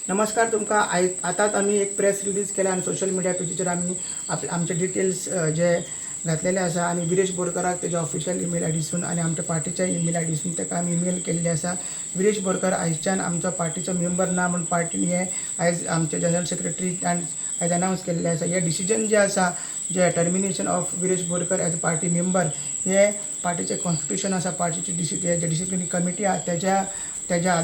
नमस्कार तुमकां. आयज आतांच आमी एक प्रेस रिलीज केला आनी सोशल मिडिया पेजीचेर आमी आमचे डिटेल्स जे घातलेले आसा आनी विरेश बोरकराक तेज्या ऑफिशियल इमेल आयडीसून आनी आमच्या पार्टीच्या इमेल आयडीसून ताका आमी इमेल केल्ली आसा. विरेश बोरकर आयच्यान आमचो पार्टीचो मेंबर ना म्हूण पार्टीन हे आयज आमचे जनरल सेक्रेटरी आयज अनावन्स केल्लें आसा. हे डिसिजन जे आसा, जे termination of Viresh Borkar as a party member, हे पार्टीचें कॉन्स्टिट्युशन आसा, पार्टीची जे डिसिप्लिनरी कमिटी आहा, तेज्या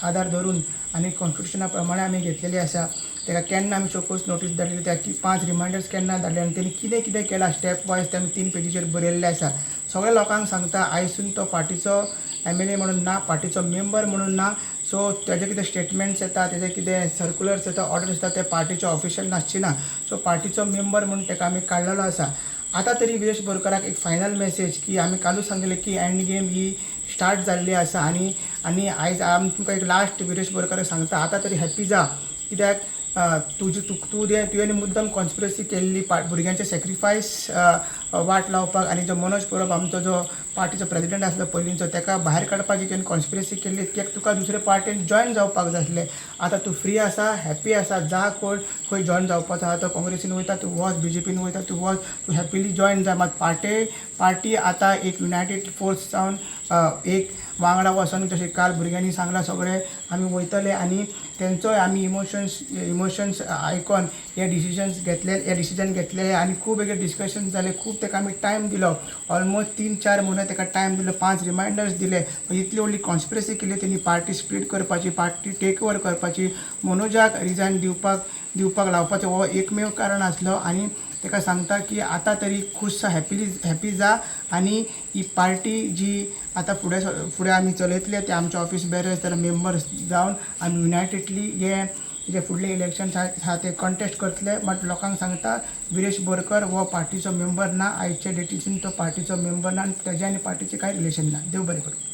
आधार धरून आनी कॉन्स्टिट्युशना प्रमाणे आमी घेतलेली आसा. ताका केन्ना आमी शोकोज नोटीस धाडली, त्या पांच रिमांयडर्स केन्ना धाडले आनी तेणी कितें कितें केलां स्टेप वायज, ते आमी 3 पेजीचेर बरयल्लें आसा. सगळ्या लोकांक सांगता, आयजसून तो पार्टीचो एमएलए म्हणून ना, पार्टीचो मेंबर म्हणून ना. सो तेजे कितें स्टेटमेंट्स येता, तेजे कितें सर्कुलर्स येता, ऑर्डर्स येता, ते पार्टीचे ऑफिशियल नासची ना. सो पार्टीचो मेंबर म्हणून ताका आमी काडलेलो आसा. आतां तरी विरेश बोरकराक एक फायनल मेसेज की आमी कालूच सांगलें की एंड गेम ही स्टार्ट जाल्ली आसा आनी आयज आमी तुमकां एक लास्ट विरेश बोरकराक सांगता, आतां तरी हॅप्पी जा, कित्याक तुजी तूं तूं तुवें मुद्दम कॉन्स्पिरसी केल्ली भुरग्यांचे सॅक्रिफायस वाट लावपाक आनी जो मनोज परब आमचो जो पार्टीचो प्रेजिडेंट आसलो पयलींचो, ताका भायर काडपाची तुवें कॉन्स्पिरसी केल्ली, कित्याक तुका दुसरे पार्टीन जॉयन जावपाक जाय आसलें. आतां तूं फ्री आसा, हॅप्पी आसा, जा. कोण खंय जॉयन जावपाचो आहा तो काँग्रेसीन वयता तूं वच, बीजेपीन वयता तूं वच, तूं हॅपिली जॉयन जा. मात पार्टी आतां एक युनायटेड फोर्स जावन एक वांगडा वचोन, जशें काल भुरग्यांनी सांगलां, सगळे आमी वयतले आनी तेंचोय आमी इमोशन्स आयकोन हे डिसिजन्स घेतले, हे डिसिजन घेतले. आनी खूब एक डिस्कशन जालें, खूब ताका आमी टायम दिलो, ऑलमोस्ट 3-4 म्हयने ताका टायम दिलो, पांच रिमायंडर्स दिले. इतली व्हडली कॉन्स्पिरसी केली तेणी, पार्टी स्प्लीट करपाची, पार्टी टेक ओवर करपाची, मनोजाक रिजायन दिवपाक लावपाचो हो एकमेव कारण आसलो. आनी ताका सांगता की आतां तरी खुश, हॅपिली हॅपी जा आनी ही पार्टी जी आतां फुडें फुडें आमी चलयतले, ते आमचे ऑफिस बेरर्स तर मेंबर्स जावन आमी युनायटेडली हे जे फुडले इलेक्शन आहा ते कॉन्टेस्ट करतले. बट लोकांक सांगता, विरेश बोरकर हो पार्टीचो मेंबर ना. आयच्या डेटीसून तो पार्टीचो मेंबर ना आनी तेज्या आनी पार्टीचें कांय रिलेशन ना. देव बरें करूं.